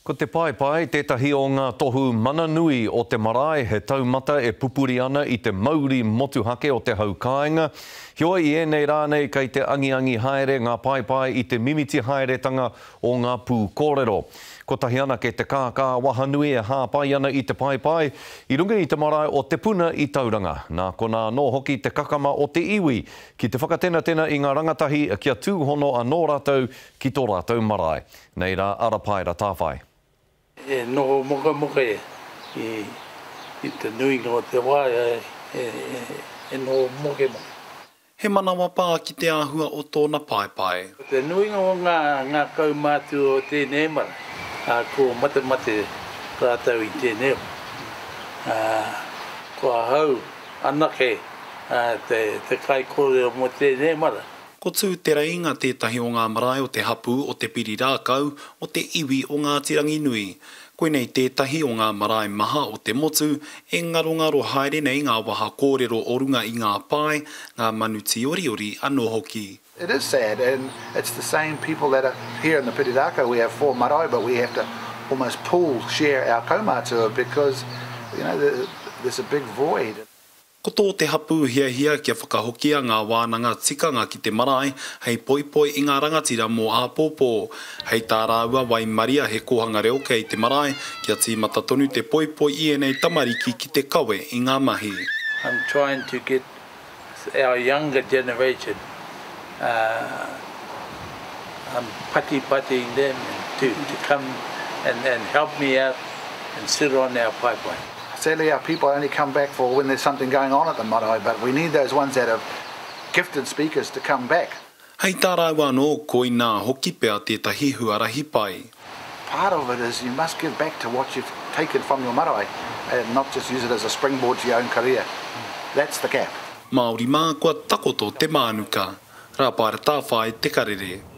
Ko te paepae tētahi o ngā tohu mana nui o te marae, he taumata e pupuri ana i te mauri motuhake o te hau kāinga. Heoi, i ēnei rā nei kei te angiangi haere ngā paepae i te mimiti haeretanga o ngā pū kōrero. Kotahi anake te kākā wahanui e hāpai ana i te paepae i runga i te marae o Te Puna i Tauranga. Nā konā anō hoki te kakama o te iwi ki te whakatenatena i ngā rangatahi kia tūhono anō rātou ki tō rātou marae. Nei rā a Rapaera Tāwhai. E noho mokemoke i te nuinga o te wā e noho mokemoke. He manawapā ki te āhua o tōna paepae. Ko te nuinga o ngā kaumātua o tēnei marae, ko matemate rātou i tēnei wā. Ko ahau anake te kaikōrero mō tēnei marae. Ko Tūtereinga tētahi o ngā marae o te hapū o Te Pirirākau, o te iwi o Ngāti Ranginui. Koinei tētahi o ngā marae maha o te motu e ngarongaro haere nei ngā waha kōrero o runga i ngā pae, ngā manu tīoriori anō hoki. It is sad and it's the same people that are here in the Pirirākau, we have four marae but we have to almost pool share our kaumātua because you know there's a big void. Ko tō te hapū hiahia kia whakahokia ngā wānanga tikanga ki te marae hei poipoi i ngā rangatira mō āpōpō. Hei tā rāua waimaria he kōhanga reo kei te marae, kia tīmata tonu te poipoi i ēnei tamariki ki te kawe i ngā mahi. I'm trying to get our younger generation, I'm pati patiing them to come and help me out and sit on our paepae. Sadly our people only come back for when there's something going on at the marae but we need those ones that have gifted speakers to come back. Hei tā rāua anō, koinā hoki pea tētahi huarahi pai. Part of it is you must give back to what you've taken from your marae and not just use it as a springboard to your own career. That's the gap. Māori mā, kua takoto te mānuka. Rāpaera Tāwhai, Te Karere.